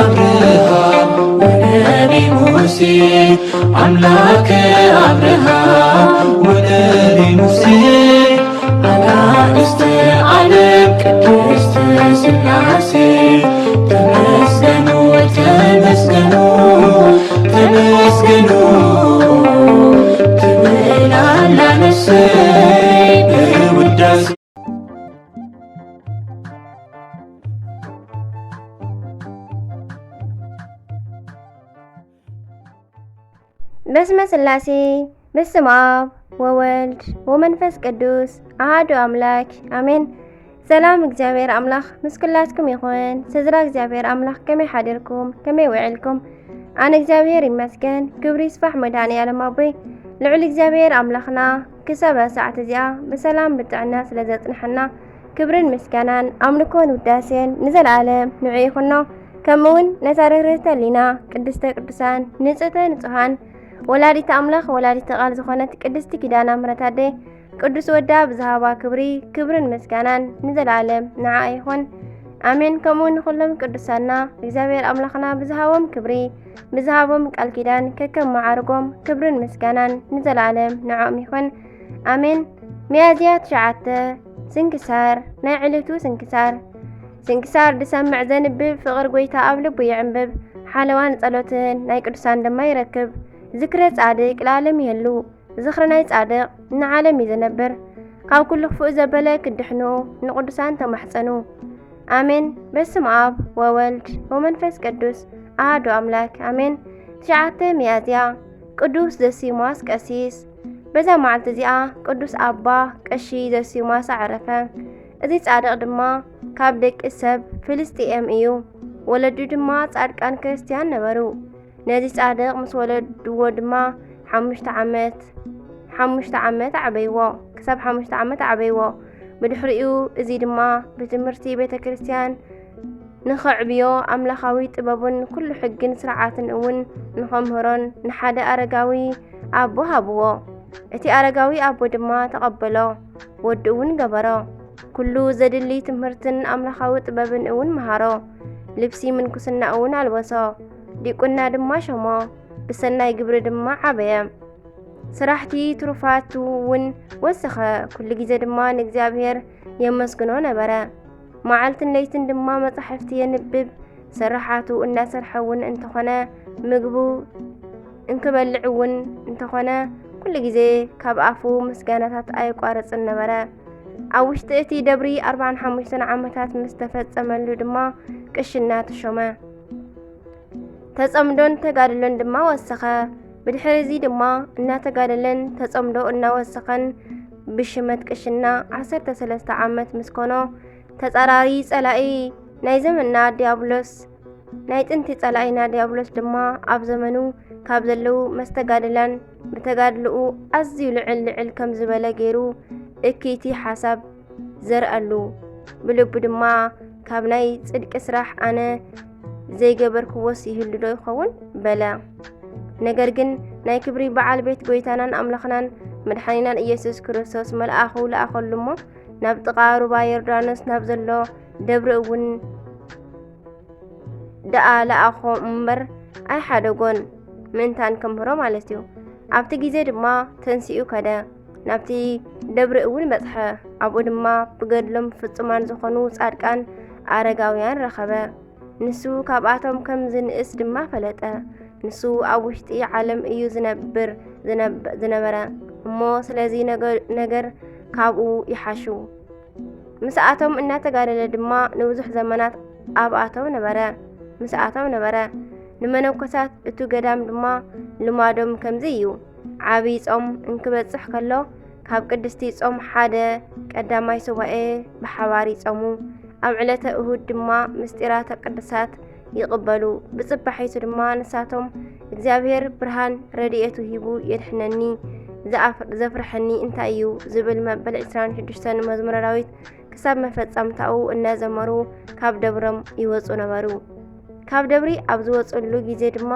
አብርሃም ወነቢ ሙሴ፣ አምላከ አብርሃም ወነቢ ሙሴ፣ አጋእዝተ ዓለም ቅድስት ሥላሴ፣ ተመስገኑ፣ ተመስገኑ፣ ተመስገኑ ትብል ኣላ ነፍሰይ በውዳሴ። በስመ ሥላሴ፣ በስመ አብ ወወልድ ወመንፈስ ቅዱስ አሐዱ አምላክ አሜን። ሰላም እግዚኣብሔር ኣምላኽ ምስ ኩላትኩም ይኹን። ስድራ እግዚኣብሔር ኣምላኽ ከመይ ሓዲርኩም? ከመይ ውዒልኩም? ኣነ እግዚኣብሔር ይመስገን። ክብሪ ይስፋሕ መድኃኔ ዓለም ኣቦይ። ልዑል እግዚኣብሔር ኣምላኽና ክሳብ ሰዓት እዚኣ ብሰላም ብጥዕና ስለ ዘጽንሐና ክብርን ምስጋናን ኣምልኮን ውዳሴን ንዘለዓለም ንዑ ይኹኖ። ከምኡ እውን ነታ ርህርህተ ህሊና ቅድስተ ቅዱሳን ንጽህተ ንጹሃን ወላዲተ ኣምላኽ ወላዲተ ቃል ዝኾነት ቅድስቲ ኪዳነ ምሕረት ኣደይ ቅዱስ ወዳ ብዝሃባ ክብሪ ክብርን ምስጋናን ንዘለዓለም ንዓ ይኹን ኣሜን። ከምኡ ንኹሎም ቅዱሳና እግዚኣብሔር ኣምላኽና ብዝሃቦም ክብሪ ብዝሃቦም ቃል ኪዳን ከከም መዓርጎም ክብርን ምስጋናን ንዘለዓለም ንዓኦም ይኹን ኣሜን። ሚያዝያ ትሽዓተ ስንክሳር። ናይ ዕለቱ ስንክሳር። ስንክሳር ዝሰምዕ ዘንብብ ፍቕር ጎይታ ኣብ ልቡ ይዕንብብ። ሓለዋን ጸሎትን ናይ ቅዱሳን ድማ ይረክብ። ዝክረ ጻድቅ ለዓለም ይህሉ። ዝኽሪ ናይ ጻድቕ ንዓለም እዩ ዝነብር። ካብ ኩሉ ክፉእ ዘበለ ክድሕኑ ንቅዱሳን ተማሕጸኑ። ኣሜን። በስመ ኣብ ወወልድ ወመንፈስ ቅዱስ ኣሐዱ ኣምላክ ኣሜን። ትሽዓተ ሚያዝያ ቅዱስ ዘሲሞስ ቀሲስ። በዛ መዓልቲ እዚኣ ቅዱስ ኣባ ቀሺ ዘሲሞስ ኣዕረፈ። እዚ ጻድቕ ድማ ካብ ደቂ ሰብ ፍልስጥኤም እዩ። ወለዱ ድማ ጻድቃን ክርስትያን ነበሩ። ነዚ ጻድቕ ምስ ወለድዎ ድማ ሓሙሽተ ዓመት ሓሙሽተ ዓመት ዓበይዎ። ክሳብ ሓሙሽተ ዓመት ዓበይዎ። ብድሕሪኡ እዚ ድማ ብትምህርቲ ቤተ ክርስቲያን ንኸዕብዮ ኣምላኻዊ ጥበቡን ኩሉ ሕግን ስርዓትን እውን ንኸምህሮን ንሓደ ኣረጋዊ ኣቦ ሃብዎ። እቲ ኣረጋዊ ኣቦ ድማ ተቐበሎ፣ ወዲ እውን ገበሮ። ኩሉ ዘድሊ ትምህርትን ኣምላኻዊ ጥበብን እውን መሃሮ። ልብሲ ምንኩስና እውን ኣልበሶ፣ ዲቁና ድማ ሸሞ። ብሰናይ ግብሪ ድማ ዓበየ። ስራሕቲ ትሩፋቱ እውን ወሰኸ። ኩሉ ግዜ ድማ ንእግዚኣብሔር የመስግኖ ነበረ። መዓልትን ለይትን ድማ መጻሕፍቲ የንብብ። ስራሓቱ እናሰርሐ እውን እንተኾነ፣ ምግቡ እንክበልዕ እውን እንተኾነ፣ ኩሉ ግዜ ካብ ኣፉ ምስጋናታት ኣየቋረጽን ነበረ። ኣብ ውሽጢ እቲ ደብሪ ኣርባዓን ሓሙሽተን ዓመታት ምስ ተፈጸመሉ ድማ ቅሽና ተሾመ። ተጸምዶን ተጋድሎን ድማ ወሰኸ። ብድሕሪ እዚ ድማ እናተጋደለን ተጸምዶ እናወሰኸን ብሽመት ቅሽና ዓሰርተ ሰለስተ ዓመት ምስ ኮኖ፣ ተጻራሪ ጸላኢ ናይ ዘመንና ዲያብሎስ፣ ናይ ጥንቲ ጸላኢና ዲያብሎስ ድማ ኣብ ዘመኑ ካብ ዘለዉ መስተጋድላን ብተጋድልኡ ኣዝዩ ልዕል ልዕል ከም ዝበለ ገይሩ እክይቲ ሓሳብ ዘርኣሉ። ብልቡ ድማ፣ ካብ ናይ ጽድቂ ስራሕ ኣነ ዘይገበርክዎስ ይህሉ ዶ ይኸውን? በለ። ነገር ግን ናይ ክብሪ በዓል ቤት ጎይታናን ኣምላኽናን መድሓኒናን ኢየሱስ ክርስቶስ መልኣኹ ለኣኸሉ እሞ፣ ናብ ጥቓ ሩባ ዮርዳኖስ ናብ ዘሎ ደብሪ እውን ደኣ ለኣኾ እምበር ኣይሓደጎን፣ ምእንታን ከምህሮ ማለት እዩ። ኣብቲ ግዜ ድማ ተንሲኡ ከደ፣ ናብቲ ደብሪ እውን በጽሐ። ኣብኡ ድማ ብገድሎም ፍጹማን ዝኾኑ ጻድቃን ኣረጋውያን ረኸበ። ንሱ ካብኣቶም ከም ዝንእስ ድማ ፈለጠ። ንሱ ኣብ ውሽጢ ዓለም እዩ ዝነብር ዝነብ- ዝነበረ እሞ፣ ስለዚ ነገ- ነገር ካብኡ ይሓሹ። ምስኣቶም እናተጋደለ ድማ ንብዙሕ ዘመናት ኣብኣቶም ነበረ፣ ምስኣቶም ነበረ። ንመነኮሳት እቱ ገዳም ድማ ልማዶም ከምዚ እዩ። ዓብይ ጾም እንክበጽሕ ከሎ፣ ካብ ቅድስቲ ጾም ሓደ ቀዳማይ ሱባኤ ብሓባር ይጾሙ። ኣብ ዕለተ እሁድ ድማ ምስጢራተ ቅዱሳት ይቕበሉ። ብጽባሒቱ ድማ ንሳቶም፣ እግዚኣብሔር ብርሃን ረድኤቱ ሂቡ የድሕነኒ፣ ዘኣፍ- ዘፍርሐኒ እንታይ እዩ? ዝብል መበል ዕስራን ሽዱሽተን መዝሙረ ዳዊት ክሳብ መፈጸምታኡ እናዘመሩ ካብ ደብሮም ይወጹ ነበሩ። ካብ ደብሪ ኣብ ዝወጹሉ ግዜ ድማ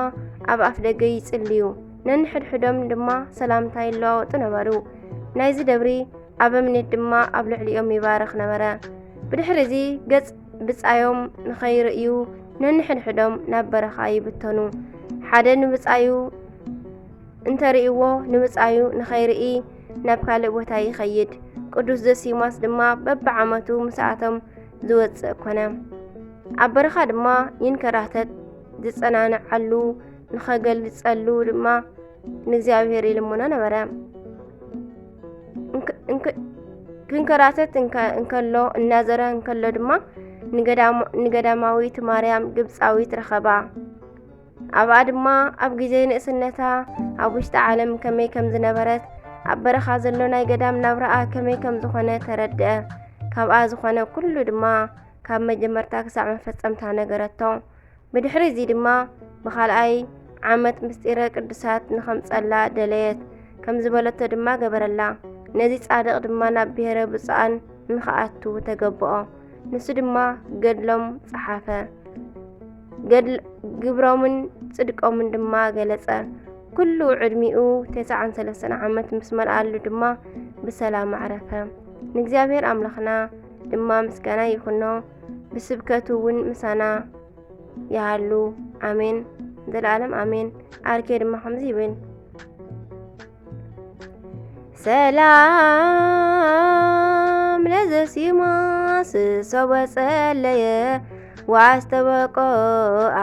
ኣብ ኣፍ ደገ ይጽልዩ፣ ነንሕድሕዶም ድማ ሰላምታ ይለዋወጡ ነበሩ። ናይዚ ደብሪ ኣበምኔት ድማ ኣብ ልዕሊኦም ይባርኽ ነበረ። ብድሕሪ እዚ ገጽ ብጻዮም ንኸይርእዩ ነንሕድሕዶም ናብ በረኻ ይብተኑ። ሓደ ንብጻዩ እንተርእይዎ፣ ንብጻዩ ንኸይርኢ ናብ ካልእ ቦታ ይኸይድ። ቅዱስ ዘሲማስ ድማ በብዓመቱ ምስኣቶም ዝወጽእ ኮነ። ኣብ በረኻ ድማ ይንከራተት፣ ዝጸናንዓሉ ንኸገልጸሉ ድማ ንእግዚኣብሔር ይልምኖ ነበረ። እንክ-፣ እንክ-፣ ክንከራተት እንከ-፣ እንከሎ፣ እናዘረ እንከሎ ድማ ንገዳም-፣ ንገዳማዊት ማርያም ግብጻዊት ረኸባ። ኣብኣ ድማ ኣብ ግዜ ንእስነታ ኣብ ውሽጢ ዓለም ከመይ ከም ዝነበረት፣ ኣብ በረኻ ዘሎ ናይ ገዳም ናብራኣ ከመይ ከም ዝኾነ ተረድአ። ካብኣ ዝኾነ ኩሉ ድማ ካብ መጀመርታ ክሳዕ መፈጸምታ ነገረቶ። ብድሕሪ እዚ ድማ ብኻልኣይ ዓመት ምስጢረ ቅዱሳት ንኸምጸላ ደለየት። ከም ዝበለቶ ድማ ገበረላ። ነዚ ጻድቕ ድማ ናብ ብሔረ ብፁዓን ንኽኣቱ ተገብኦ። ንሱ ድማ ገድሎም ጸሓፈ። ገድል-፣ ግብሮምን ጽድቆምን ድማ ገለጸ። ኩሉ ዕድሚኡ ተስዓን ሰለስተን ዓመት ምስ መልኣሉ ድማ ብሰላም ኣዕረፈ። ንእግዚኣብሔር ኣምላኽና ድማ ምስጋና ይኹኖ፣ ብስብከቱ እውን ምሳና ይሃሉ። ኣሜን፣ ዘለኣለም ኣሜን። ኣርኬ ድማ ከምዚ ይብል። ሰላም ለዘሲማስ ሶበ ጸለየ ወአስተበቆአ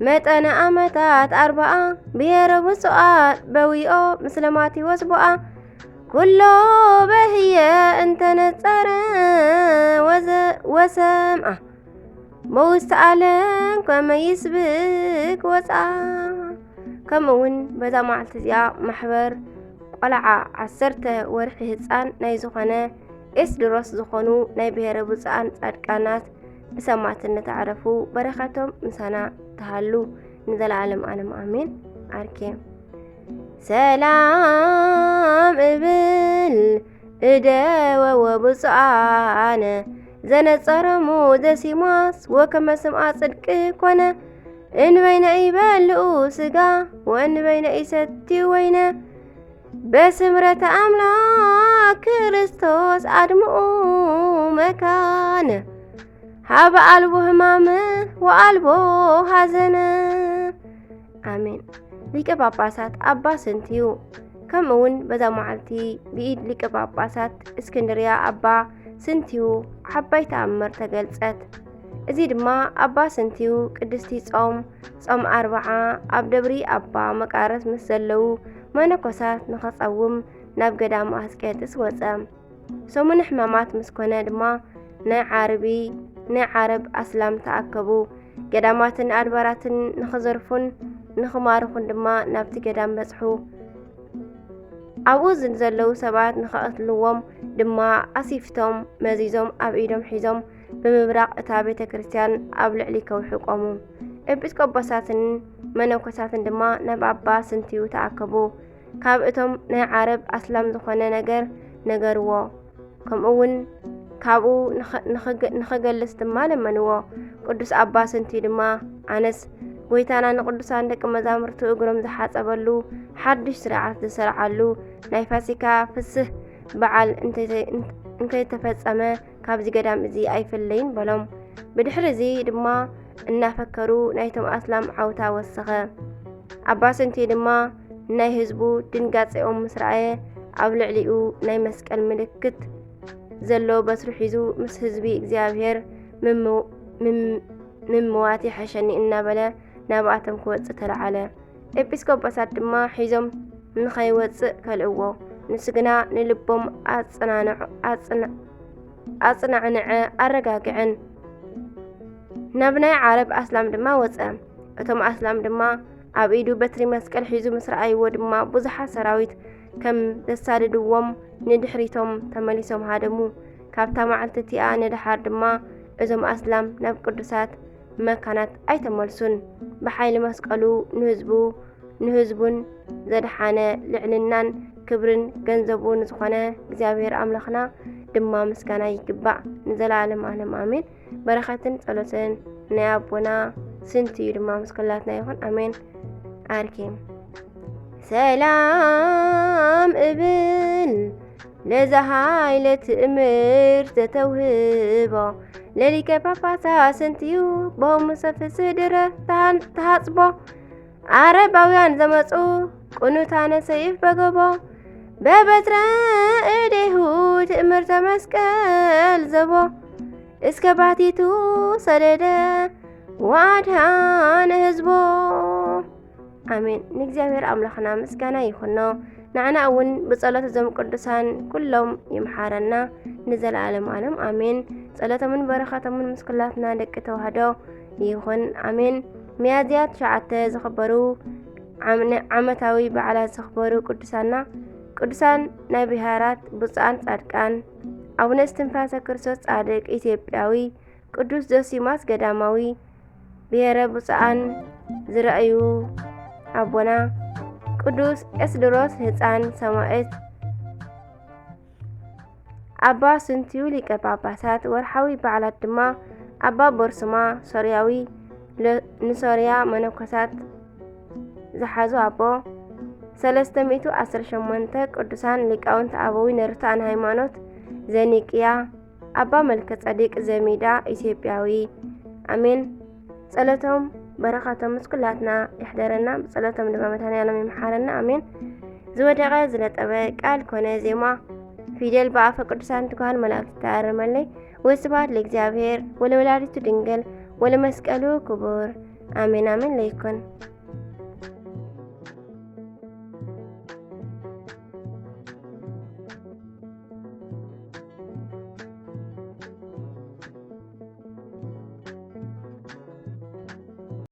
መጠነ ዓመታት ኣርባዓ ብሔረ ብፁዓን በዊኦ ምስለ ማቴዎስ ቦኣ ኩሎ በህየ እንተነጸረ ወዘ-፣ ወሰምአ በውስተ ዓለም ከመ ይስብክ ወፅኣ። ከምኡ እውን በዛ መዓልቲ እዚኣ ማሕበር ቆልዓ ዓሰርተ ወርሒ ህፃን ናይ ዝኾነ ኤስድሮስ ዝኾኑ ናይ ብሔረ ብፁዓን ጻድቃናት ብሰማዕትነት ኣዕረፉ። በረኸቶም ምሳና ትሃሉ ንዘለዓለም ዓለም ኣሜን። ኣርኬ ሰላም እብል እደወ ወብፁዓነ ዘነጸሮሙ ዘሲማስ ወከመ ስምዓ ጽድቂ ኮነ። እንበይነ ይበልኡ ስጋ ወእንበይነ ይሰትዩ ወይነ በስምረተ ኣምላክ ክርስቶስ ኣድምኡ መካነ ሃበ ኣልቦ ህማመ ወኣልቦ ሃዘነ። ኣሜን። ሊቀ ጳጳሳት ኣባ ስንትዩ። ከምኡ እውን በዛ መዓልቲ ብኢድ ሊቀ ጳጳሳት እስክንድርያ ኣባ ስንትዩ ዓባይ ተኣምር ተገልጸት። እዚ ድማ ኣባ ስንትዩ ቅድስቲ ጾም፣ ጾም ኣርብዓ ኣብ ደብሪ ኣባ መቃርዮስ ምስ ዘለዉ መነኮሳት ንኸጸውም ናብ ገዳም ኣስቄጥስ ወጸ። ሰሙነ ሕማማት ምስ ኮነ ድማ ናይ ዓርቢ፣ ናይ ዓረብ ኣስላም ተኣከቡ። ገዳማትን ኣድባራትን ንኽዘርፉን ንኽማርኹን ድማ ናብቲ ገዳም በጽሑ። ኣብኡ ዝ-፣ ዘለዉ ሰባት ንኽቐትልዎም ድማ ኣሲፍቶም መዚዞም ኣብ ኢዶም ሒዞም ብምብራቕ እታ ቤተ ክርስቲያን ኣብ ልዕሊ ከውሒ ቆሙ። ኤጲስቆጶሳትን መነኮሳትን ድማ ናብ ኣባ ስንትዩ ተኣከቡ። ካብ እቶም ናይ ዓረብ ኣስላም ዝኾነ ነገር ነገርዎ። ከምኡ እውን ካብኡ ንኸ-፣ ንኸገ-፣ ንኸገልስ ድማ ለመንዎ። ቅዱስ ኣባ ስንትዩ ድማ፣ ኣነስ ጎይታና ንቅዱሳን ደቂ መዛሙርቱ እግሮም ዝሓጸበሉ ሓድሽ ስርዓት ዝሰርዓሉ ናይ ፋሲካ ፍስህ በዓል እንተዘይ-፣ እንከይተፈጸመ ካብዚ ገዳም እዚ ኣይፍለይን በሎም። ብድሕሪ እዚ ድማ እናፈከሩ ናይቶም ኣስላም ዓውታ ወሰኸ። ኣባ ስንትዩ ድማ ናይ ህዝቡ ድንጋጼኦም ምስ ረኣየ፣ ኣብ ልዕሊኡ ናይ መስቀል ምልክት ዘሎ በትሩ ሒዙ፣ ምስ ህዝቢ እግዚኣብሔር ምም-፣ ምም-፣ ምምዋት ይሐሸኒ እናበለ ናብኣቶም ክወጽእ ተለዓለ። ኤጲስቆጶሳት ድማ ሒዞም ንኸይወጽእ ከልእዎ፣ ንሱ ግና ንልቦም ኣጽናንዑ-፣ ኣጽና-፣ ኣጽናዕንዐ ኣረጋግዐን። ናብ ናይ ዓረብ ኣስላም ድማ ወጸ። እቶም ኣስላም ድማ ኣብ ኢዱ በትሪ መስቀል ሒዙ ምስ ረኣይዎ ድማ ብዙሓት ሰራዊት ከም ዘሳድድዎም ንድሕሪቶም ተመሊሶም ሃደሙ። ካብታ መዓልቲ እቲኣ ንደሓር ድማ እዞም ኣስላም ናብ ቅዱሳት መካናት ኣይተመልሱን። ብሓይሊ መስቀሉ ንህዝቡ፣ ንህዝቡን ዘድሓነ ልዕልናን ክብርን ገንዘቡ ንዝኾነ እግዚኣብሔር ኣምላኽና ድማ ምስጋና ይግባእ ንዘለዓለም ዓለም ኣሜን። በረኸትን ጸሎትን ናይ ኣቦና ስንትዩ ድማ ምስ ኩላትና ይኹን ኣሜን። ኣርኬ ሰላም እብል ለዛ ኃይለ ትእምር ዘተውህቦ ለሊቀ ጳጳሳት ስንትዩ ቦሙ ሰፍስህ ድረ ተሃጽቦ ዓረባውያን ዘመጹ ቅኑታነ ሰይፍ በገቦ በበትረ እዴሁ ትእምርተ መስቀል ዘቦ እስከ ባቲቱ ሰደደ ወአድኃነ ህዝቦ። ኣሜን። ንእግዚኣብሔር ኣምላኽና ምስጋና ይኹኖ። ንዓና እውን ብጸሎት እዞም ቅዱሳን ኩሎም ይምሓረና ንዘለዓለም ዓለም ኣሜን። ጸሎቶምን በረኸቶምን ምስ ኩላትና ደቂ ተዋህዶ ይኹን ኣሜን። ሚያዝያ ትሽዓተ ዝኽበሩ ዓም-፣ ዓመታዊ በዓላት ዘኽበሩ ቅዱሳና ቅዱሳን ናይ ብሃራት ብፁዓን ጻድቃን ኣቡነ እስትንፋሰ ክርስቶስ ጻድቅ ኢትዮጵያዊ፣ ቅዱስ ዞሲማስ ገዳማዊ፣ ብሔረ ብፁዓን ዝረእዩ ኣቦና፣ ቅዱስ ኤስድሮስ ህፃን ሰማዕት፣ ኣባ ስንትዩ ሊቀ ጳጳሳት። ወርሓዊ በዓላት ድማ ኣባ ቦርስማ ሶርያዊ፣ ለ-፣ ንሶርያ መነኮሳት ዝሓዙ ኣቦ፣ ሰለስተ ሚእቲ ዓሰርተ ሸሞንተ ቅዱሳን ሊቃውንት ኣበዊ ንርቱዓን ሃይማኖት ዘኒቅያ፣ ኣባ መልከ ጸዲቅ ዘሚዳ ኢትዮጵያዊ። ኣሜን። ጸሎቶም በረኸቶም ምስ ኩላትና ይሕደረና፣ ብጸሎቶም ድማ መድኃኔዓለም ይምሓረና። ኣሜን። ዝወደቐ ዝነጠበ ቃል ኮነ ዜማ ፊደል ብኣፈ ቅዱሳን ትጉሃን መላእክት ተኣረመለይ። ወስብሐት ለእግዚኣብሔር ወለወላዲቱ ድንግል ወለመስቀሉ ክቡር። ኣሜን ኣሜን ለይኩን።